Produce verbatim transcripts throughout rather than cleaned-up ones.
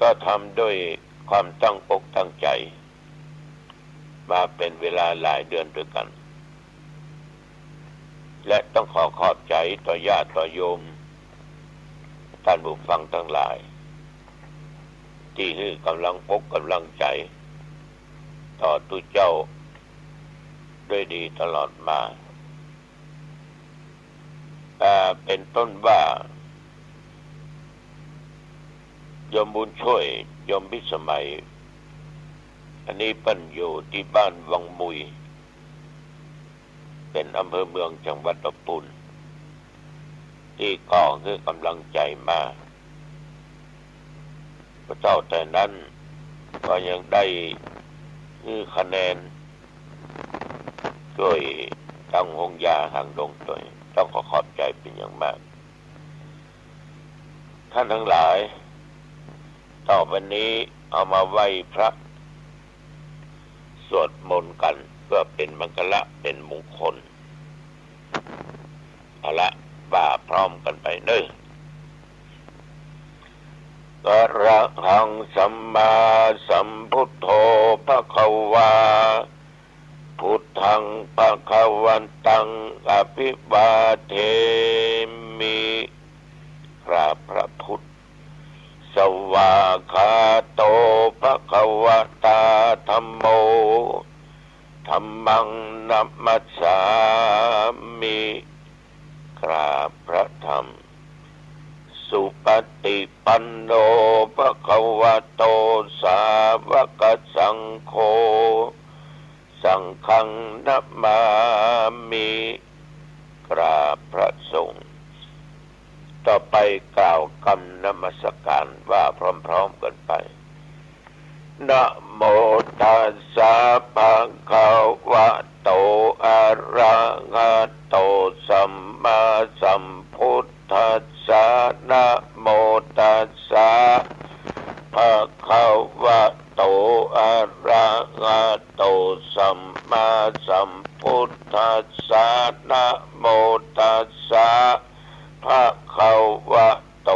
ก็ทำด้วยความตั้งอกตั้งใจ๋มาเป๋นเวลาหลายเดือนตวยกั๋น และต้องขอขอบใจ๋ต่อญาติต่อโยม ต้านผู้ฟังตังหลาย ตี้หื้อก๋ำลังอกก๋ำลังใจ๋ต่อตุ๊เจ้าด้วยดีตลอดมา อ่า เป๋นต้นว่า โยมบุญช่วย โยมพิสมัย อันนี้เปิ้นอยู่ตี้บ้านวังมุย เป๋นอำเภอเมืองจังหวัดลำปูน ตี้ก่อหื้อก๋ำลังใจ๋มา บ่เต้าแต่นั้น ก็ยังได้หื้อคะแนน จ้วยตั้งโฮงยาหางดงตวย ต้องขอขอบใจ๋เป๋นอย่างมาก ต้านตังหลาย ต่อไปนี้เฮามาไหว้พระ สวดมนต์กั๋น เปื้อเป๋นมังคละเป๋นมงคล เอาละ ว่าพร้อมกั๋นไปเน่อ อะระหังสัมมาสัมพุทโธภะคะวา พุทธังภะคะวันตังอะภิวาเทมิ กราบพระพุทธ สวากขาโตภะคะวะตาธัมโม ธัมมังนะมัสสามิ กราบพระธรรม สุปฏิปันโนภะคะวะโตสาวกสังโฆ สังฆังนะมามิ กราบพระสงฆ์ ต่อไปกล่าวกำนมัสการว่าพร้อมๆ กั๋นไป นะโมตัสสะภะคะวะโต อะระหะโต สัมมาสัมพุทธัสสะ นะโมตัสสะภะคะวะโต อะระหะโต สัมมาสัมพุทธัสสะ นะโมตัสสะภะคะวะโต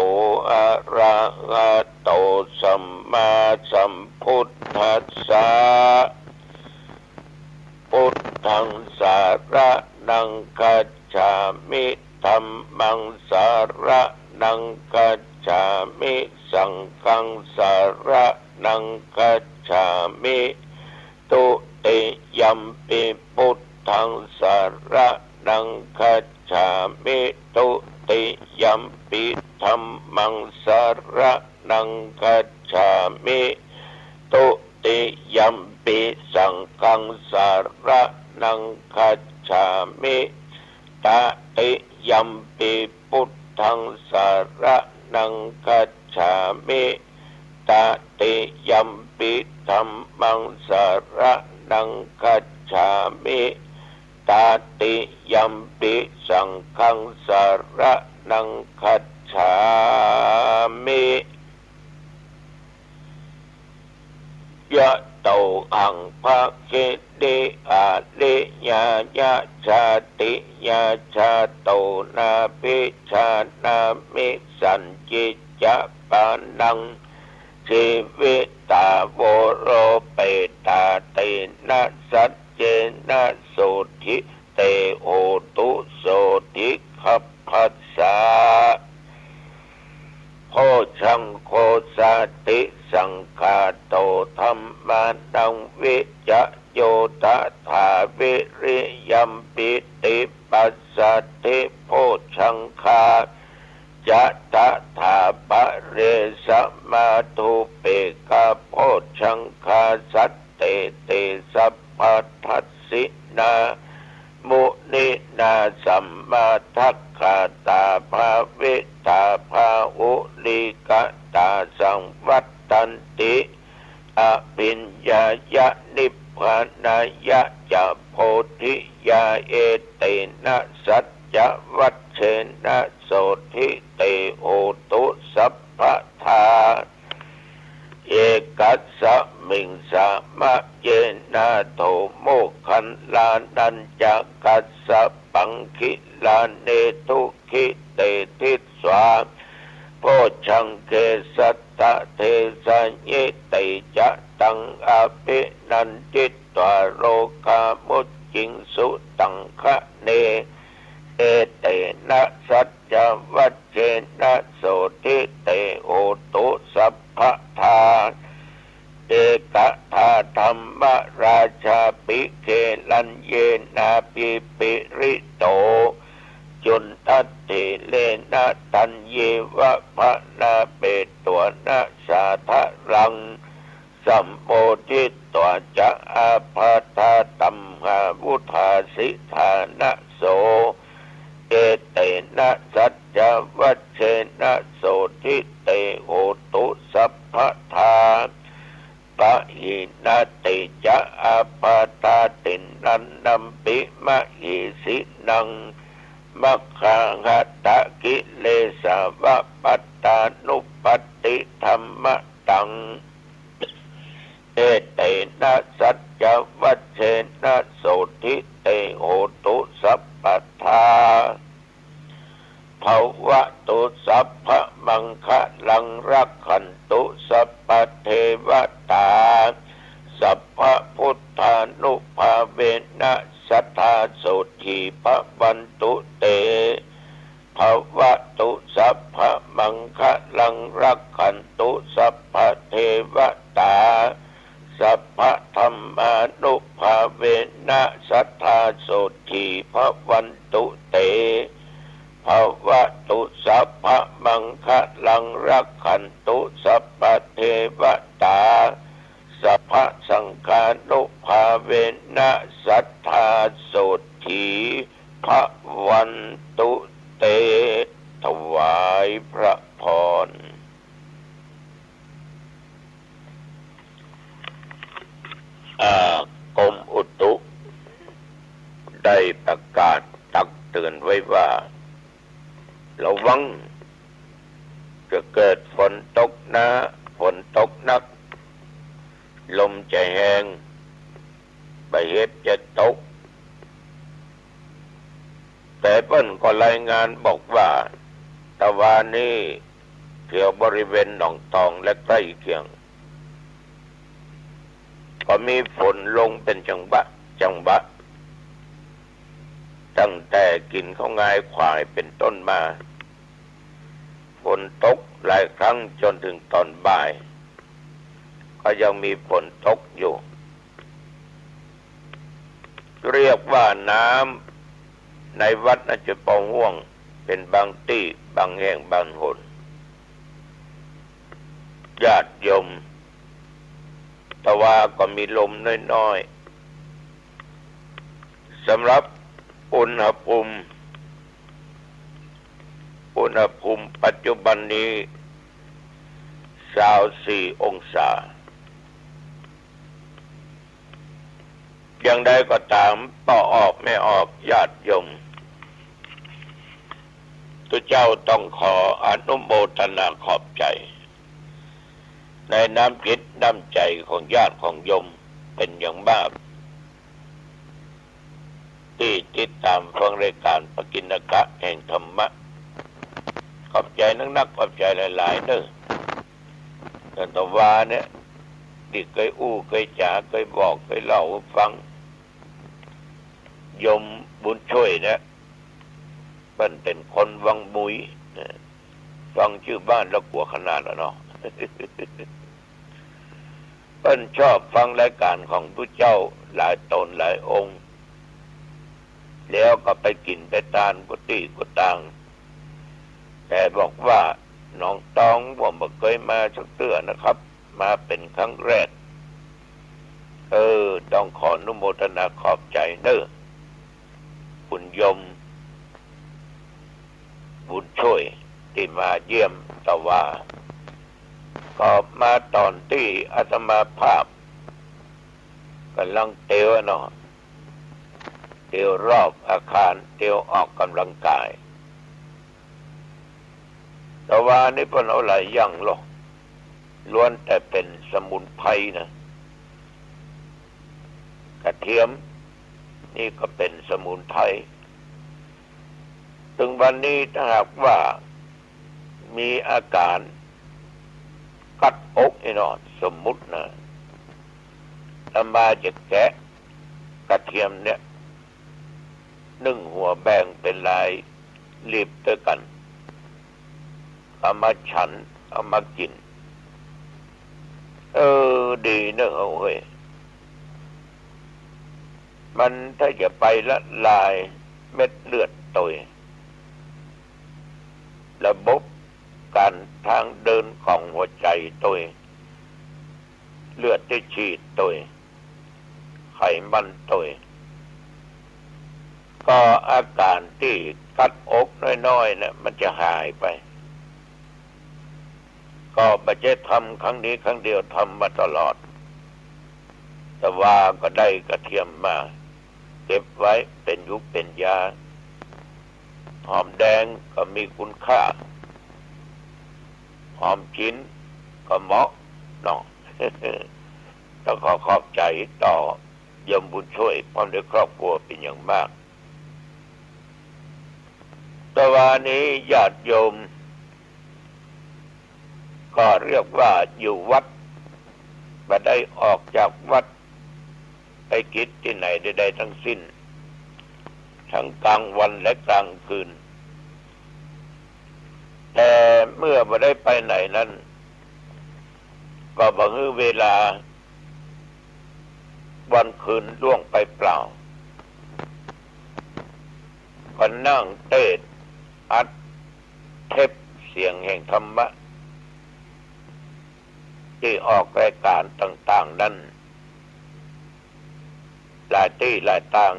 อะระหะโต สัมมาสัมพุทธัสสะ พุทธังสะระณังคัจฉามิ ธัมมังสะระณังคัจฉามิ สังฆังสะระณังคัจฉามิ ตุติยัมปิพุทธังสะระณังคัจฉามิ ตุติยัมปิธัมมังสะระณังคัจฉามิ ตุติยัมปิสังฆังสะระณังคัจฉามิ ตติยัมปิพุทธังสะระณังคัจฉามิ ตติยัมปิธัมมังสะระณังคัจฉามิ ตติยัมปิสังฆังสะระณังคัจฉามิ ยะโตหังภะคิติอาริยายะชาติยาชาโต นาภิชานามิสัญญิจจะปานัง ชีวิตาโวโรเปตา เตนะสัจเจนะโสทิ เตโหตุโสทิคัพพัสสะ โพชฌังโคสาติสังขาโต ธัมมานังวิจโย ตถาวิริยัมปิติปัสสัทธิ โพชฌังคา จะ ตถาปะเรสมาธุปเปกขาโพชฌังคา สัตเต เต สัพพทัสสินา มุนินา สัมมาทักขาตา ภาวิตา ภาหุลีกตา สังวัตตันติ อภิญญายะ นิพพานายะจะ โพธิยา เอเตนะ สัจจวัจเชนะ โสทิ เต โหตุ สัพพทา เอกัสสมิง สามะเยนะ โถ โมคคัลลานัญจะกัสสปัง คิลาเน ทุกขิเต ทิสสา โพชฌังเข สัจ สะเทสะยิ เตจะตัง อะภินันทิตวา โรกา มุจจิงสุ ตังคะเน เอเตนะ สัจจวัจเชนะ โสตถิ เต โหตุ สัพพะทา เอกทา ธัมมราชา ปิ เขลัญเยนา ภิ ปิริโต จุณฑัฏฐิ เลนะ ธัญเยวะ พะนาเปตัวนะ สาทะรัง สัมโมทิตวา จะ อาภาธา ตัมหาวุธา สิทานะ โส เอเตนะ สัจจวัจเชนะ โสตถิ เต โหตุ สัพพะทา ปะหินะ เตจะ อาภาธา ติณณันนัมปิ มะหิสินัง มัคคาหะตะ กิเลสาวะ ปัตตานุปัตติ ธัมมะตัง เอเตนะ สัจจวัจเชนะ โสตถิ เต โหตุ สัพพะทา ภะวะตุ สัพพะมังคะลัง รักขันตุ สัพพะเทวะตา สัพพะพุทธานุภาเวนะ สัตถา โสตถี ภะวันตุ เต ภะวะตุ สัพพะมังคะลัง รักขันตุ สัพพะเทวะตา สัพพะธัมมานุภาเวนะ สัตถา โสตถี ภะวันตุ เต ภะวะตุ สัพพะมังคะลัง รักขันตุ สัพพะเทวะตา สัพพะสังฆานุภาเวนะ สัตถา โสตถี ภะวันตุ เต ถวายพระพร อ่า กรมอุตุได้ประกาศตักเตือนไว้ว่า ระวังจะเกิดฝนตกหนา ฝนตกหนัก ลมจะแฮง บ่าเห็บจะตก แต่เปิ้นก็รายงานบอกว่า ตะวานี้แถวบริเวณหนองตองและใกล้เคียง ก็มีฝนลงเป็นจังหวะ จังหวะ ตั้งแต่กิ๋นข้าวงายขวายเป็นต้นมา ฝนตกหลายครั้งจนถึงตอนบ่าย ก็ยังมีฝนตกอยู่ เรียกว่าน้ำในวัดน่าจะปอห้วงเป็นบางตี้ บางแห่ง บางหน ญาติโยม ตะวาก็มีลมน้อยๆ สำหรับอุณหภูมิ อุณหภูมิปัจจุบันนี้ ซาวสี่องศา อย่างใดก็ต๋าม ป้อออกแม่ออก ญาติโยม ตุ๊เจ้าต้องขออนุโมทนาขอบใจ๋ ในน้ำจิตน้ำใจ๋ของญาติของโยมเป็นอย่างมาก ตี้ติดต๋ามฟังรายก๋านปกิณกะแห่งธรรมะ ขอบใจ๋นักๆ ขอบใจ๋หลายๆ เน่อ แต่ตะวาเนี่ย ตี้เกยอู้เกยจ๋า เกยบอกเกยเล่าฟัง โยมบุญช่วยเนี่ย เปิ้นเป๋นคนวังมุยนะ ฟังจื้อบ้านแล้วกั๋วขนาดละเนาะ เปิ้นชอบฟังรายก๋านของตุ๊เจ้าหลายต๋นหลายองค์ แล้วก็ไปกิ๋นไปตานกู้ตี้กู้ตาง แต่บอกว่าหนองตองผมบ่เกยมาสักเตื้อนะครับ มาเป๋นครั้งแรก เออ ต้องขออนุโมทนาขอบใจ๋เน่อ คุณโยมบุญช่วยตี้มาเยี่ยมตะวา ก็มาต๋อนตี้อาตมาภาพก่ำลังเตียวเนาะ เตียวรอบอาคาร เตียวออกก๋ำลังก๋าย ตะวานี้เปิ้นเอาหลายอย่างลอ ล้วนแต่เป๋นสมุนไพรนะ กระเทียมนี่ก็เป๋นสมุนไพร ตึงวันนี้ถ้าหากว่ามีอาก๋าน กัดอกนี่เนาะ สมมุตินะ อาตมาจะแกะกระเทียมเนี่ย นึ่งหัวแบ่งเป๋นหลายหลีบตวยกั๋น เอามาฉัน เอามากิ๋น เออ ดีเนอะเฮ้ย มันถ้าจะไปละลายเม็ดเลือดตวย ระบบก๋านทางเดินของหัวใจ๋ตวย เลือดตี้ฉีดตวย ไขมันตวย ก็อาก๋านตี้กัดอกน้อยๆ เนี่ย มันจะหายไป ก็บ่ใจ้ทำครั้งนี้ครั้งเดียว ทำมาตลอด แต่ว่าก็ได้กระเทียมมาเก็บไว้เป๋นยุกเป๋นยา หอมแดงก็มีคุณค่า หอมชิ้นก็เหมาะเนาะ ต้องขอขอบใจ๋ต่อโยมบุญช่วยพร้อมด้วยครอบครัวเป๋นอย่างมาก แต่วานี้ญาติโยม ก็เรียกว่าอยู่วัด บ่ได้ออกจากวัดไปกิจตี้ไหนใดๆ ทั้งสิ้น ทั้งกลางวันและกลางคืน แต่เมื่อบ่ได้ไปไหนนั้น ก็บ่หื้อเวลาวันคืนล่วงไปเปล่า ก็นั่งเตสน์อัดเทปเสียงแห่งธรรมะ ตี้ออกรายก๋านต่างๆ นั้น หลายตี้หลายตาง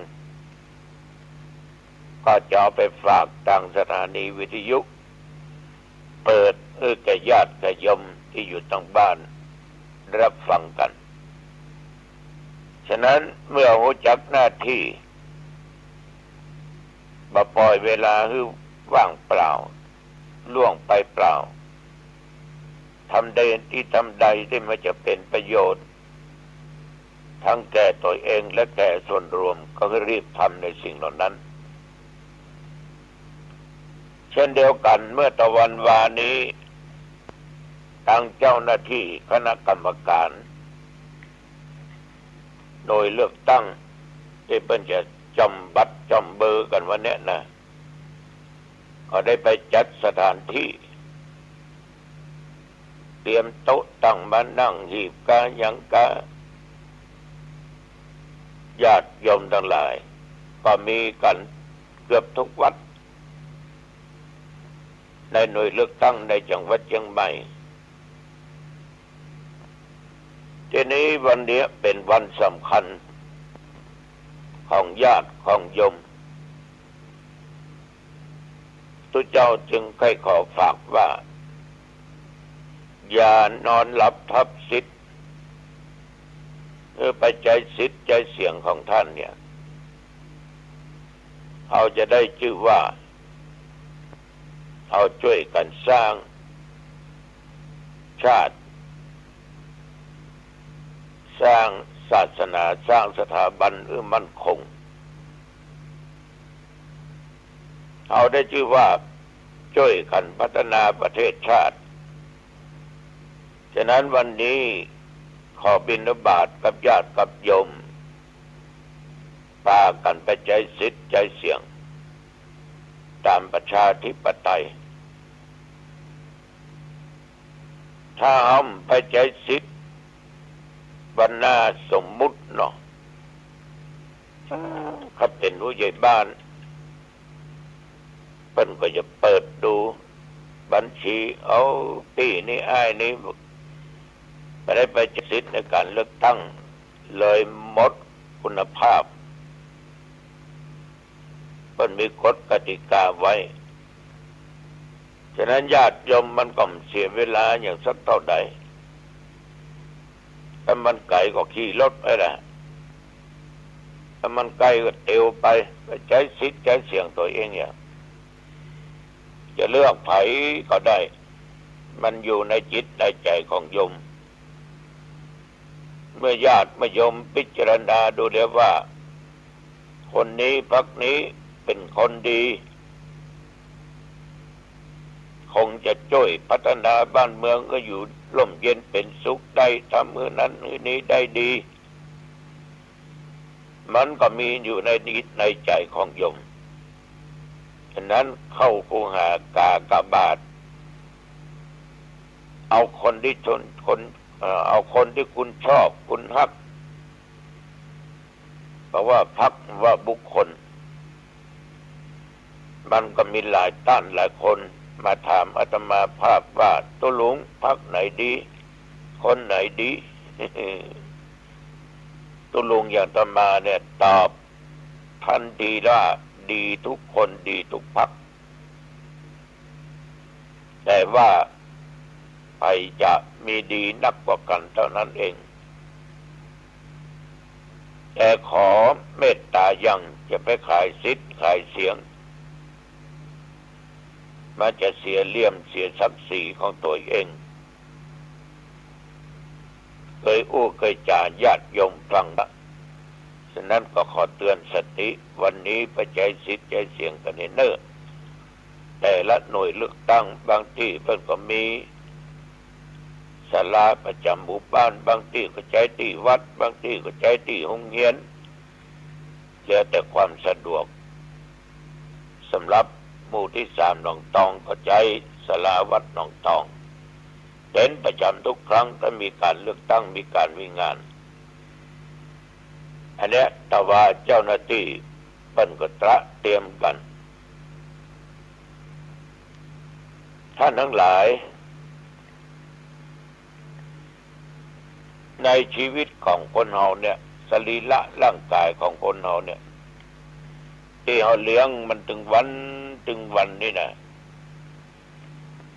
ก็จะเอาไปฝากตางสถานีวิทยุ เปิดหื้อแก่ญาติแก่โยมตี้อยู่ตางบ้านรับฟังกั๋น ฉะนั้นเมื่อฮู้จักหน้าตี้ บ่ปล่อยเวลาหื้อว่างเปล่า ล่วงไปเปล่า ทำใดตี้ทำใดตี้มันจะเป๋นประโยชน์ ทั้งแก่ตนเองและแก่ส่วนรวม ก็ให้รีบทำในสิ่งเหล่านั้น เช่นเดียวกั๋น เมื่อตะวันวานี้ ตางเจ้าหน้าตี้คณะกรรมก๋านหน่วยเลือกตั้ง ตี้เปิ้นจะจ่อมบัตรจ่อมเบอร์กั๋นวันเนี้ยนะ ก็ได้ไปจัดสถานตี้ เตรียมโต๊ะตั้งมานั่ง หีบกาหยังกา ญาติโยมตังหลาย ก็มีกั๋นเกือบกู้วัด ในหน่วยเลือกตั้งในจังหวัดเจียงใหม่ ทีนี้วันเนี้ยเป๋นวันสำคัญของญาติของโยม ตุ๊เจ้าจึงใค่ขอฝากว่า อย่านอนหลับทับสิทธิ์ หื้อไปใจ๊สิทธิ์ใจ๊เสียงของต้านเนี่ย เฮาจะได้จื้อว่า เฮาจ้วยกั๋นสร้างชาติ สร้างศาสนา สร้างสถาบันหื้อมั่นคง เฮาได้จื้อว่าจ้วยกั๋นพัฒนาประเทศชาติ ฉะนั้นวันนี้ขอบิณฑบาตกับญาติกับโยม ปากั๋นไปใจ๊สิทธิ์ใจ๊เสียง ต๋ามประชาธิปไตย ถ้าเฮาบ่ไปใจ๊สิทธิ์ วันหน้าสมมุติเนาะ ข้าเป๋นผู้ใหญ่บ้าน เปิ้นก็จะเปิดดูบัญชี เอา ปี้นี้อ้ายนี้ บ่ได้ไปใจ๊สิทธิ์ในก๋านเลือกตั้ง เลยหมดคุณภาพ เปิ้นมีกฎกติกาไว้ ฉะนั้นญาติโยมมันก็บ่เสียเวลาหยังสักเต้าใด ถ้ามันไก๋ก็ขี่รถไปแหละ ถ้ามันใก้ก็เตียวไป ไปใจ๊สิทธิ์ใจ๊เสียงตั๋วเองเนี่ย จะเลือกใผก็ได้ มันอยู่ในจิตในใจ๋ของโยม เมื่อญาติเมื่อโยมพิจารณาดูแล้วว่า คนนี้พรรคนี้เป๋นคนดี คงจะจ้วยพัฒนาบ้านเมืองหื้ออยู่ ร่มเย็นเป๋นสุขได้ ทำหื้อนั้นหื้อนี้ได้ดี มันก็มีอยู่ในจิตในใจ๋ของโยม ฉะนั้นเข้าคูหากากบาท เอาคนตี้ตน คน เอ่อ เอาคนตี้คุณชอบคุณฮัก เพราะว่าพรรคว่าบุคคล มันก็มีหลายต้านหลายคนมาถามอาตมาภาพว่า ตุ๊ลุงพรรคไหนดี คนไหนดี ตุ๊ลุงอย่างอาตมาเนี่ยตอบทันทีว่า ดีทุกคน ดีทุกพรรค แต่ว่าใผจะมีดีนักกว่ากั๋นเต้านั้นเอง แต่ขอเมตตายัง จะไปขายสิทธิ์ขายเสียง มันจะเสียเหลี่ยมเสียศักดิ์ศรีของตั๋วเอง เกยอู้เกยจ๋าญาติโยมฟังละ ฉะนั้นก็ขอเตือนสติ วันนี้ไปใจ๊สิทธิ์ใจ๊เสียงกั๋นเน่อ แต่ละหน่วยเลือกตั้ง บางตี้เปิ้นก็มีศาลาประจ๋ำหมู่บ้าน บางตี้ก็ใจ๊ตี้วัด บางตี้ก็ใจ๊ตี้โฮงเฮียน แล้วแต่ความสะดวก สำหรับหมู่ตี้สามหนองตองก็ใจ๊ศาลาวัดหนองตอง เป๋นประจ๋ำทุกครั้ง ถ้ามีก๋านเลือกตั้ง มีก๋านมีงาน อันเนี้ย แต่ว่าเจ้าหน้าตี้เปิ้นก็เตรียมกั๋น ท่านทั้งหลาย ในชีวิตของคนเฮาเนี่ย สรีระร่างก๋ายของคนเฮาเนี่ย ตี้เฮาเลี้ยงมันตึงวันตึงวันนี่นะ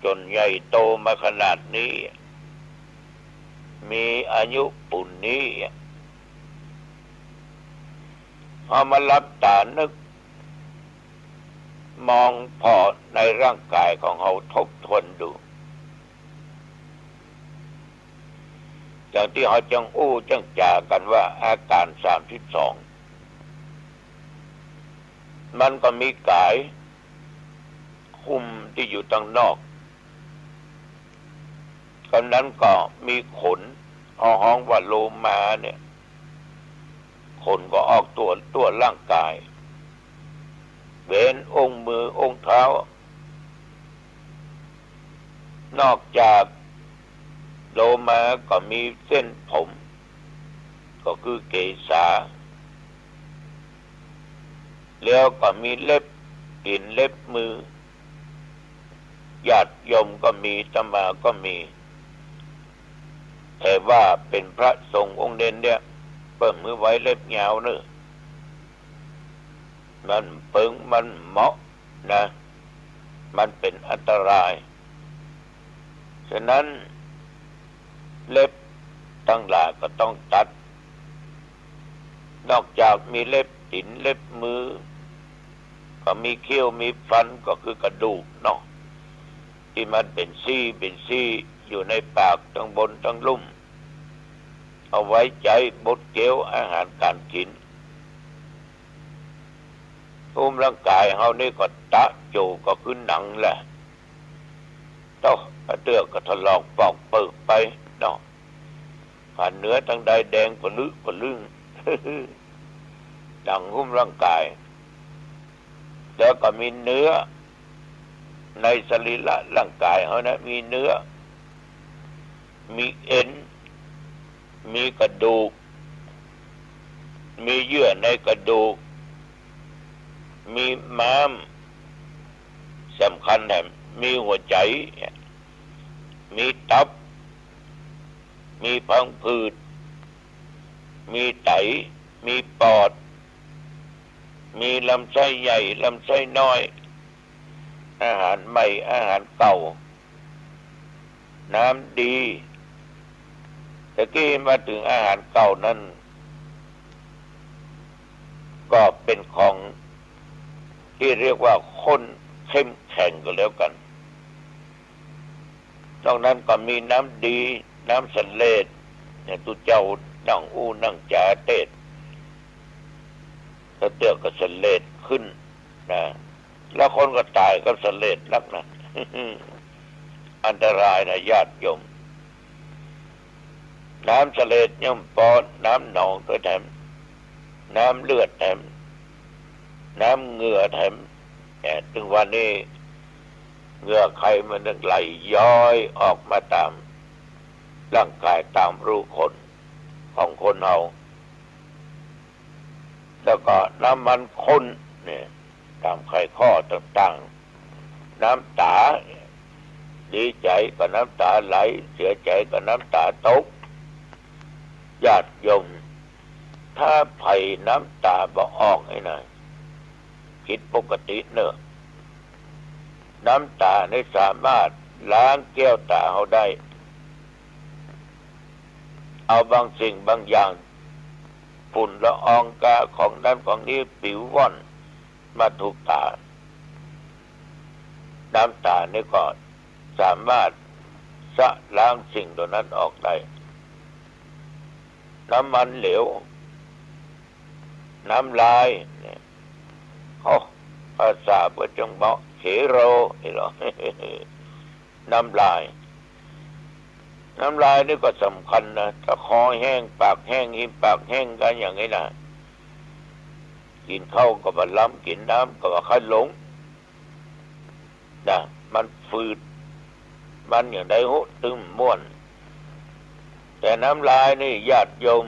จ๋นใหญ่โตมาขนาดนี้ มีอายุปูนนี้ เฮามาหลับต๋านึกมองผ่อในร่างก๋ายของเฮาทบทวนดู อย่างตี้เฮาจั่งอู้จั่งจ๋ากั๋นว่าอาก๋านสามสิบสอง มันก็มีก๋ายหุ้มตี้อยู่ตังนอก กำนั้นก็มีขน เฮาฮ้องว่าโลมาเนี่ย ขนก็ออกตั๋ว ตั๋วร่างก๋าย เว้นองค์มือองค์เท้า นอกจากโลมาก็มีเส้นผม ก็คือเกศา แล้วก็มีเล็บตี๋นเล็บมือ ญาติโยมก็มี อาตมาก็มี แต่ว่าเป๋นพระสงฆ์องค์เณรเนี่ย เปิ้นหื้อไว้เล็บยาวเน่อ มันเปิง มันเหมาะนะ มันเป๋นอันตราย ฉะนั้นเล็บตังหลายก็ต้องตัด นอกจากมีเล็บตี๋นเล็บมือ ก็มีเขี้ยวมีฟัน ก็คือกระดูกเนาะ ตี้มันเป๋นซี่เป๋นซี่อยู่ในปากตังบนตังลุ่ม เอาไว้ใจ๊บดเก๊ยวอาหารก๋านกิ๋น หุ้มร่างก๋ายเฮานี่ก็ตะโจ๋ก็คือหนังแหละ โต๊ะ กระเตื้อก็ถลอกปอกเปิกไปเนาะ ผ่านเหนือตังใดแดงปะลึปะลึง หนังหุ้มร่างก๋าย แล้วก็มีเนื้อ ในสรีระร่างก๋ายเฮานะ มีเนื้อ มีเอ็น มีกระดูก มีเยื่อในกระดูก มีม้าม สำคัญแถมมีหัวใจ๋ มีตับ มีพังผืด มีไต มีปอด มีลำไส้ใหญ่ ลำไส้น้อย อาหารใหม่ อาหารเก่า น้ำดี ตะกี้มาเถิงอาหารเก่านั้น ก็เป๋นของตี้เรียกว่าข้นเข้มแข็งก็แล้วกั๋น นอกนั้นก็มีน้ำดี น้ำเสลด อย่างตุ๊เจ้านั่งอู้นั่งจ๋าเตศน์ กระเตื้อก็เสลดขึ้นนะ แล้วคนก็ต๋ายกับเสลดนักนะ อันตรายนะญาติโยม น้ำเสลดย่อมปอ น้ำหนองก็แถม น้ำเลือดแถม น้ำเหงื่อแถม แต่ถึงวันนี้ เหงื่อใครมันยังไหลย้อยออกมาต๋ามร่างก๋ายต๋ามรูขุมขนของคนเฮา แล้วก็น้ำมันข้นเนี่ย ต๋ามไขข้อต่างๆ น้ำต๋า ดีใจ๋ก็น้ำต๋าไหล เสียใจ๋ก็น้ำต๋าตก ญาติโยม ถ้าใผน้ำต๋าบ่ออกไอ้นั่น ผิดปกติเน่อ น้ำต๋านี่สามารถล้างแก้วต๋าเฮาได้ เอาบางสิ่งบางอย่าง ฝุ่นละอองกาของนั้นของนี้ ปิวว่อนมาถูกต๋า น้ำต๋านี่ก็สามารถชะล้างสิ่งเหล่านั้นออกได้ น้ำมันเหลว น้ำลายเนี่ย โอ้ ภาษาเปิ้นจังเหมาะ เขโร นี่เหรอ น้ำลาย น้ำลายนี่ก็สำคัญนะ ถ้าคอแห้ง ปากแห้ง อิมปากแห้งกั๋นอย่างนี้นะ กิ๋นข้าวก็บ่ล้ำ กิ๋นน้ำก็บ่ค่อยลง นะ มันฝืด มันอย่างใดฮู้ ตึงม่วน แต่น้ำลายนี่ญาติโยม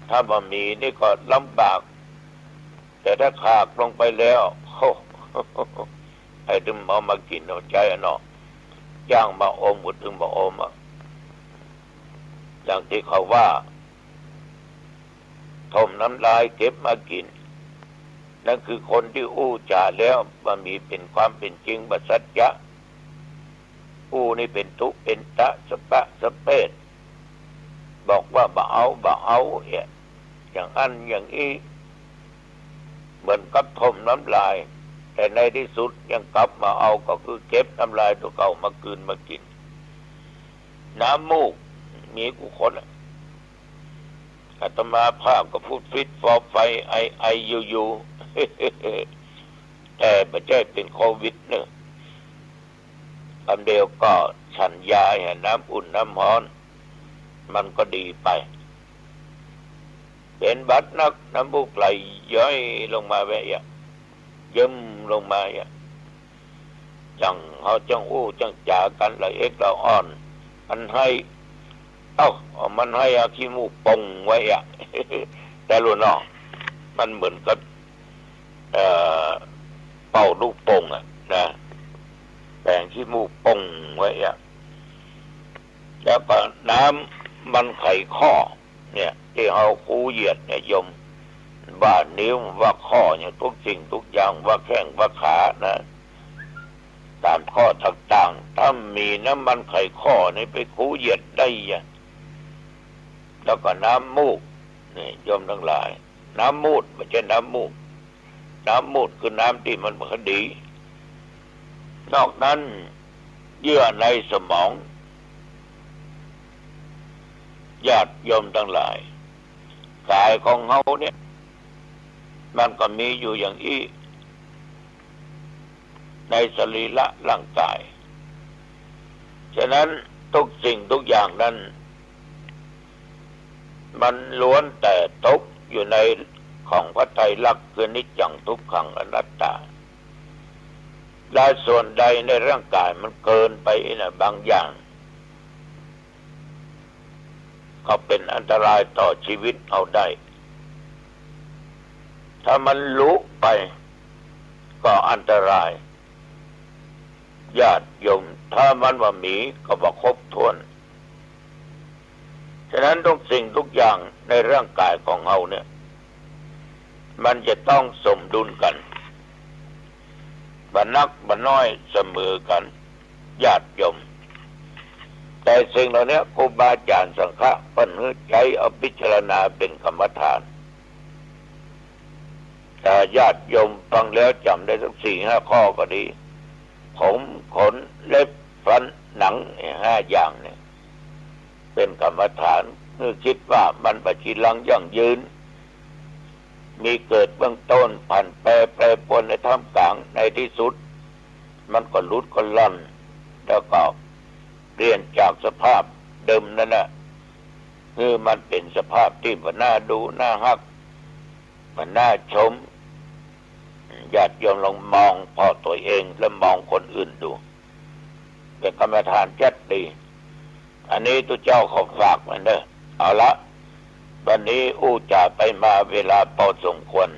ถ้าบ่มีนี่ก็ลำบาก แต่ถ้าขาดลงไปแล้ว โอ้ ใผตึงเอามากิ๋นเอาใจ๊อะเนาะ จ้างมาอมก็ตึงบ่อมอะ อย่างตี้เขาว่า ถ่มน้ำลายเก็บมากิ๋น นั่นคือคนตี้อู้จ๋าแล้วบ่มีเป๋นความเป๋นจริง บ่สัจจะ อู้นี่เป๋นตุ๊เป๋นตะ สะปะสะเปะ บอกว่าบ่เอา บ่เอาเอะ อย่างอั้นอย่างอี้ เหมือนกับถ่มน้ำลาย แต่ในตี้สุดยังกลับมาเอา ก็คือเก็บน้ำลายตั๋วเก่ามากืนมากิ๋น น้ำมูก มีกู้คนอะ อาตมาภาพก็พูดฟิดฟอไฟ ไอไออยู่ๆ แต่บ่ใจ้เป๋นโควิดเน่อ กำเดียวก็ฉันยาแห่น้ำอุ่นน้ำฮ้อน มันก็ดีไป เป๋นหวัดนัก น้ำมูกไหลย้อยลงมาแวะเยียะ เยิ้มลงมาเยียะ อย่างเฮาจั้งอู้จั้งจ๋ากั๋นละเอกละอ่อน มันไห้ เอ้า มันไห้เอาขี้มูกป่งไว้อะ แต่ละเนาะ มันเหมือนกับ เอ่อ เป่าลูกโป่งอะนะ แป๋งขี้มูกป่งไว้อะ แล้วก็น้ำมันไขข้อเนี่ย ตี้เฮาคูเหยียดเนี่ยโยม ว่านิ้ว ว่าข้อเนี่ย ทุกสิ่งทุกอย่าง ว่าแข้ง ว่าขานะ ต๋ามข้อต่างๆ ถ้ามีน้ำมันไขข้อนี่ไปคูเหยียดได้อะ แล้วก็น้ำมูก นี่โยมตังหลาย น้ำมูด บ่ใจ้น้ำมูก น้ำมูดคือน้ำตี้มันบ่ดี นอกนั้นเยื่อในสมอง ญาติโยมตังหลาย ก๋ายของเฮาเนี่ย มันก็มีอยู่อย่างอี้ ในสรีระร่างก๋าย ฉะนั้นทุกสิ่งทุกอย่างนั้น มันล้วนแต่ตกอยู่ในของพระไตรลักษณ์ คืออนิจจัง ทุกขัง อนัตตา และส่วนใดในร่างก๋ายมันเกินไปนะ บางอย่าง ก็เป๋นอันตรายต่อชีวิตเฮาได้ ถ้ามันลุไปก็อันตราย ญาติโยม ถ้ามันบ่มีก็บ่ครบถ้วน ฉะนั้นทุกสิ่งทุกอย่างในร่างก๋ายของเฮาเนี่ย มันจะต้องสมดุลกั๋น บ่นักบ่น้อยเสมอกั๋น ญาติโยม แต่สิ่งเหล่านี้ครูบาอาจ๋ารย์สังฆะเปิ้นหื้อใจ๊เอาพิจารณาเป๋นกรรมฐาน ถ้าญาติโยมฟังแล้วจ๋ำได้สักสี่ห้าข้อก็ดี ผม ขน เล็บ ฟัน หนัง ห้าอย่างเนี่ย เป๋นกรรมฐาน หื้อคิดว่ามันบ่จีรังยั่งยืน มีเกิดเบื้องต้น ผันแปร แปรปรวนในท่ามกลาง ในตี้สุด มันก็หลุดก็ล่อน แล้วก็เปลี่ยนจากสภาพเดิมนั่นแหละ คือมันเป๋นสภาพตี้บ่น่าดู น่าฮัก บ่น่าชม ญาติโยมลองมองผ่อตั๋วเอง แล้วมองคนอื่นดู เป๋นกรรมฐานจัดดี อันนี้ตุ๊เจ้าขอฝากไว้เน่อ เอาละ วันนี้อู้จ๋าไปมาเวลาปอสมควร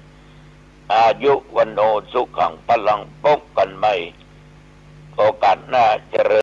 อายุ วัณโณ สุขัง พลัง ปบกั๋นใหม่ โอกาสหน้า เจริญ